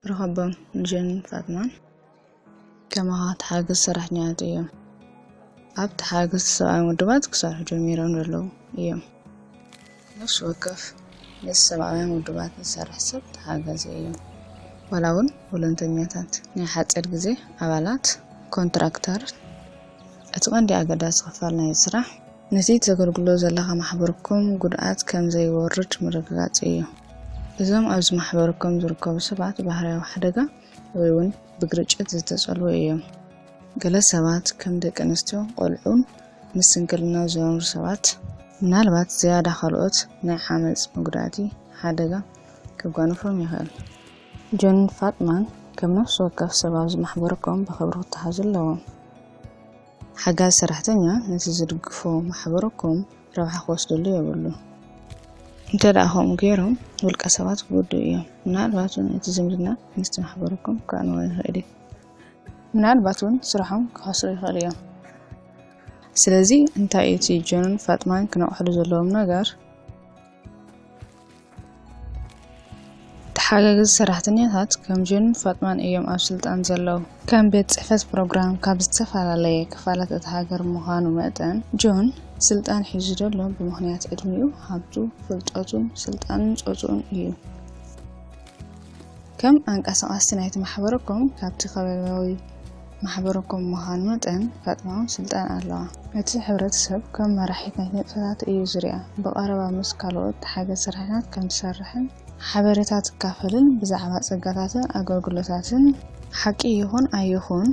ርኸቦም ንጀንን ፋጥማን ከማኻ ተሓገዝ ሰራሕኛታት እዮም። ኣብ ተሓገዝ ሰብኣዊ ውድባት ክሰርሑ ጀሚሮም ዘለዉ እዮም። ነፍሲ ወከፍ ምስ ሰብኣውያን ውድባት ዝሰርሕ ሰብ ተሓጋዚ እዩ። ዋላ እውን ወለንተኛታት፣ ናይ ሓፂር ግዜ ኣባላት፣ ኮንትራክተር፣ እቲ ቀንዲ ኣገዳሲ ክፋል ናይ ስራሕ ነቲ ተገልግሎ ዘለኻ ማሕበርኩም ጉድኣት ከም ዘይወርድ ምርግጋጽ እዩ። እዞም ኣብዚ ማሕበርኩም ዝርከቡ ሰባት ባህርያዊ ሓደጋ ወይ እውን ብግርጭት ዝተጸልዉ እዮም። ገለ ሰባት ከም ደቂ ኣንስትዮ፣ ቆልዑን ምስ ስንክልና ዝነብሩ ሰባት ምናልባት ዝያዳ ካልኦት ናይ ዓመጽ መጉዳእቲ ሓደጋ ከጓንፎም ይኽእል። ጆንን ፋጥማን ከም ነፍሲ ወከፍ ሰብ ኣብዚ ማሕበርኩም ብኽብሪ ክተሓዙ ኣለዎም። ሓጋዚ ሰራሕተኛ ነቲ ዝድግፎ ማሕበርኩም ረብሓ ክወስደሉ የብሉ። እንተ ደኣ ከምኡ ገይሮም ውልቀ ሰባት ክጉድኡ እዮም። ምናልባት እውን እቲ ዝምድና ምስቲ ማሕበርኩም ከዕንዎ ይኽእል እዩ። ምናልባት እውን ስራሖም ክኸስሩ ይኽእሉ እዮም። ስለዚ እንታይ እዩ እቲ ጆንን ፋጥማን ክነቕሕሉ ዘለዎም ነገር? ተሓጋገዝቲ ሰራሕተኛታት ከም ጆንን ፋጥማን እዮም ኣብ ስልጣን ዘለዉ። ከም ቤት ጽሕፈት ፕሮግራም ካብ ዝተፈላለየ ክፋላት እታ ሃገር ምዃኑ መጠን፣ ጆን ስልጣን ሒዙ ዘሎ ብምኽንያት ዕድሚኡ፣ ሃብቱ፣ ፍልጠቱን ስልጣንን ጾትኡን እዩ። ከም ኣንቀሳቓሲ ናይቲ ማሕበረኮም ካብቲ ከባብያዊ ማሕበረኮም ምዃኑ መጠን ፋጥማ እውን ስልጣን ኣለዋ። እቲ ሕብረተሰብ ከም መራሒት ናይቲ ንጥፈታት እዩ ዝሪኣ። ብቐረባ ምስ ካልኦት ተሓገዝቲ ሰራሕተኛታት ከም ትሰርሕን ሓበሬታ ትካፈልን ብዛዕባ ጸጋታትን ኣገልግሎታትን ሓቂ ይኹን ኣይኹን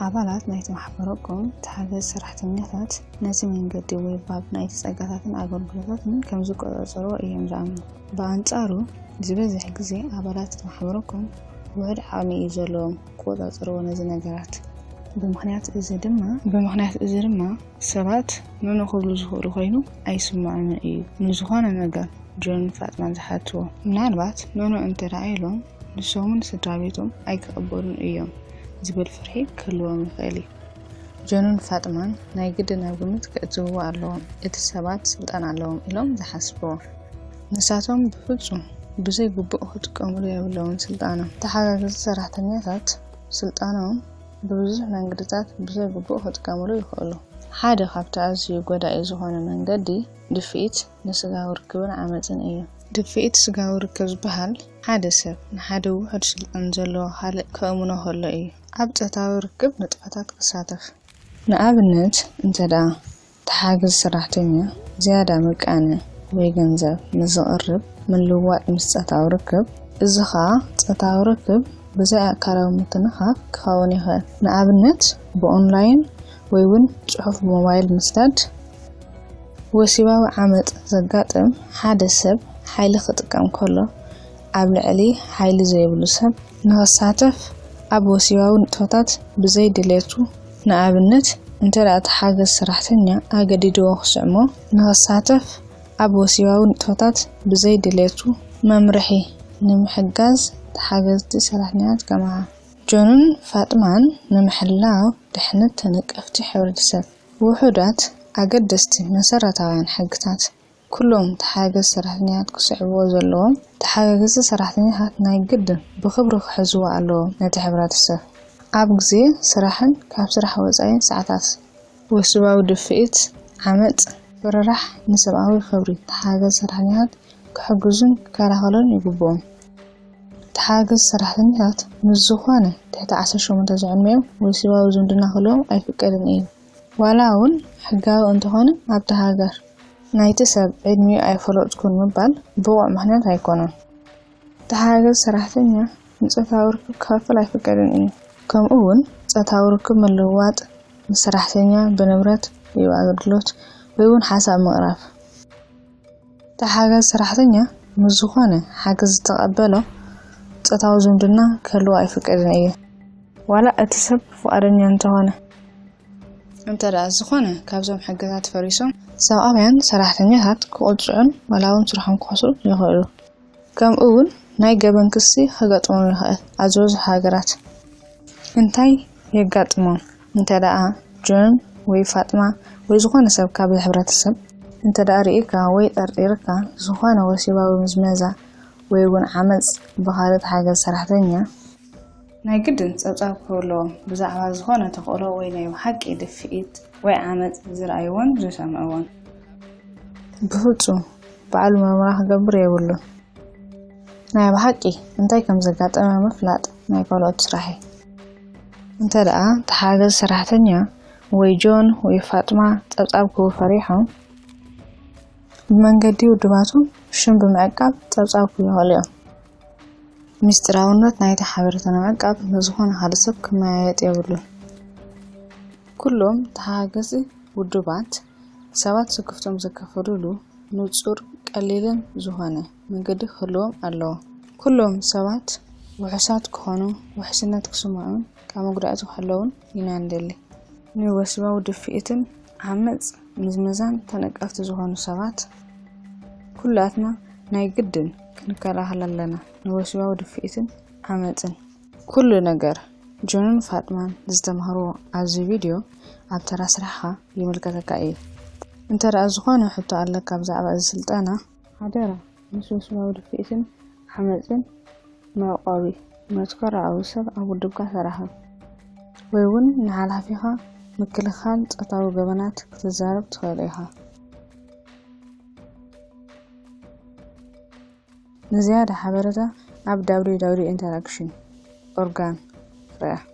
ኣባላት ናይቲ ማሕበረኮም ተሓገዝቲ ሰራሕተኛታት ነቲ መንገዲ ወይ ባብ ናይቲ ጸጋታትን ኣገልግሎታትን ከም ዝቆጻጸርዎ እዮም ዝኣምኑ። ብኣንጻሩ ዝበዝሕ ግዜ ኣባላት እቲ ማሕበረኮም ውሑድ ዓቕሚ እዩ ዘለዎም ክቆጻጸርዎ ነዚ ነገራት። ብምኽንያት እዚ ድማ ብምኽንያት እዚ ድማ ሰባት ንንኡ ክብሉ ዝኽእሉ ኮይኑ ኣይስምዖምን እዩ። ንዝኾነ ነገር ጆንን ፋጥማን ዝሓትዎ ምናልባት ንንኡ እንተ ደኣ ኢሎም ንሶምን ስድራ ቤቶም ኣይክቕበሉን እዮም ዝብል ፍርሒ ክህልዎም ይኽእል እዩ። ጆንን ፋጥማን ናይ ግድን ኣብ ግምት ከእትውዎ ኣለዎም እቲ ሰባት ስልጣን ኣለዎም ኢሎም ዝሓስብዎ። ንሳቶም ብፍጹም ብዘይ ግቡእ ክጥቀምሉ የብለውን ስልጣኖም። ተሓጋገዝቲ ሰራሕተኛታት ስልጣኖም ብብዙሕ መንገድታት ብዘይ ግቡእ ክጥቀምሉ ይኽእሉ። ሓደ ካብቲ ኣዝዩ ጎዳኢ ዝኾነ መንገዲ ድፍኢት ንስጋዊ ርክብን ዓመጽን እዩ። ድፍኢት ስጋዊ ርክብ ዝበሃል ሓደ ሰብ ንሓደ ውሑድ ስልጣን ዘለዎ ካልእ ከእምኖ ከሎ እዩ ኣብ ጾታዊ ርክብ ንጥፈታት ክሳተፍ። ንኣብነት እንተ ደኣ ተሓጋጋዚ ሰራሕተኛ ዝያዳ ምቃነ ወይ ገንዘብ ንዝቕርብ ምልውዋጥ ምስ ጾታዊ ርክብ፣ እዚ ኸኣ ጾታዊ ርክብ ብዘይ ኣካላዊ ምትንኻፍ ክኸውን ይኽእል። ንኣብነት ብኦንላይን ወይ እውን ጽሑፍ ብሞባይል ምስዳድ። ወሲባዊ ዓመጽ ዘጋጥም ሓደ ሰብ ሓይሊ ክጥቀም ከሎ ኣብ ልዕሊ ሓይሊ ዘይብሉ ሰብ ንኽሳተፍ ኣብ ወሲባዊ ንጥፈታት ብዘይ ድሌቱ፣ ንኣብነት እንተ ደኣ ተሓጋጋዚ ሰራሕተኛ ኣገዲድዎ ክስዕሞ ንኽሳተፍ ኣብ ወሲባዊ ንጥፈታት ብዘይ ድሌቱ መምርሒ ንምሕጋዝ ተሓገዝቲ ሰራሕተኛታት ከማኻ። ጆንን ፋጥማን ንምሕላው ድሕነት ተነቀፍቲ ሕብረተሰብ ውሑዳት ኣገደስቲ መሰረታውያን ሕግታት ኩሎም ተሓጋገዝቲ ሰራሕተኛታት ክስዕብዎ ዘለዎም፣ ተሓጋገዝቲ ሰራሕተኛታት ናይ ግድን ብኽብሪ ክሕዝዎ ኣለዎም ነቲ ሕብረተሰብ። ኣብ ግዜ ስራሕን ካብ ስራሕ ወጻኢ ሰዓታት፣ ወሲባዊ ድፍኢት፣ ዓመጽ፣ ፍርራሕ ንሰብኣዊ ክብሪ ተሓጋገዝቲ ሰራሕተኛታት ክሕግዙን ክከላኸሉን ይግብኦም። ተሓጋገዝቲ ሰራሕተኛታት ምስ ዝኾነ ትሕቲ ዓሰርተ ሸሞንተ ዝዕድሚኦም ወሲባዊ ዝምድና ክህልዎም ኣይፍቀድን እዩ። ዋላ እውን ሕጋዊ እንተኾነ ኣብታ ሃገር ናይቲ ሰብ ዕድሚኡ ኣይፈለጥኩን ምባል ብቑዕ ምኽንያት ኣይኮነን። ተሓጋጋዚ ሰራሕተኛ ንጾታዊ ርክብ ክኸፍል ኣይፍቀድን እዩ። ከምኡ እውን ጾታዊ ርክብ ምልውዋጥ ምስ ሰራሕተኛ ብንብረት ወይ ብኣገልግሎት ወይ እውን ሓሳብ ምቕራብ። ተሓጋጋዚ ሰራሕተኛ ምስ ዝኾነ ሓገዝ ዝተቐበሎ ጾታዊ ዝምድና ክህልዎ ኣይፍቀድን እዩ። ዋላ እቲ ሰብ ፍቓደኛ እንተኾነ። እንተ ደኣ ዝኾነ ካብዞም ሕግታት ፈሪሶም፣ ሰብኣውያን ሰራሕተኛታት ክቕጽዑን ዋላ እውን ስርሖም ክኸስሩን ይኽእሉ። ከምኡ እውን ናይ ገበን ክሲ ክገጥሞም ይኽእል። ኣብ ዝበዝሑ ሃገራት እንታይ የጋጥሞም? እንተ ደኣ ጆን ወይ ፋጥማ ወይ ዝኾነ ሰብ ካብዚ ሕብረተሰብ እንተ ደኣ ርኢካ ወይ ጠርጢርካ ዝኾነ ወሲባዊ ምዝመዛ ወይ እውን ዓመጽ ብኻልእ ተሓጋጋዚ ሰራሕተኛ ናይ ግድን ጸብጻብ ክህልዎም፣ ብዛዕባ ዝኾነ ተኽእሎ ወይ ናይ ብሓቂ ድፍኢት ወይ ዓመጽ ዝረኣይዎን ዝሰምዕዎን። ብፍጹም ባዕሉ መርመራ ክገብር የብሉን። ናይ ብሓቂ እንታይ ከም ዘጋጠመ ምፍላጥ ናይ ካልኦት ስራሕ እዩ። እንተ ደኣ ተሓጋጋዚ ሰራሕተኛ ወይ ጆን ወይ ፋጥማ ጸብጻብ ክህቡ ፈሪሖም፣ ብመንገዲ ውድባቶም ሽም ብምዕቃብ ጸብጻብ ክህቡ ይኽእሉ እዮም። ምስጢራውነት ናይቲ ሓበሬታ ንምዕቃብ ንዝኾነ ሓደ ሰብ ክመያየጥ የብሉን። ኩሎም ተሓጋገዝቲ ውድባት ሰባት ስክፍቶም ዘካፍሉሉ ንጹር፣ ቀሊልን ዝኾነ መንገዲ ክህልዎም ኣለዎ። ኩሎም ሰባት ውሑሳት ክኾኑ፣ ውሕስነት ክስምዖምን ካብ መጉዳእቲ ክሕለውን ኢና ንደሊ። ንወሲባዊ ድፍኢትን ዓመጽ ምዝመዛን ተነቀፍቲ ዝኾኑ ሰባት ኩላትና ናይ ግድን ክንከላኸል ኣለና። ንወሲባዊ ድፍኢትን ዓመጽን ኩሉ ነገር ጆንን ፋጥማን ዝተማህርዎ ኣብዚ ቪድዮ ኣብ ተራ ስራሕኻ ይምልከተካ እዩ። እንተ ደኣ ዝኾነ ሕቶ ኣለካ ብዛዕባ እዚ ስልጠና፣ ሓደራ ምስ ወሲባዊ ድፍኢትን ዓመጽን መዕቆቢ መትከር ኣብ ሰብ ኣብ ውድብካ ተራኸብ፣ ወይ እውን ንሓላፊኻ ምክልኻል ጾታዊ ገበናት ክትዛረብ ትኽእል ኢኻ። ንዝያዳ ሓበሬታ ኣብ www interaction organ ርኣ።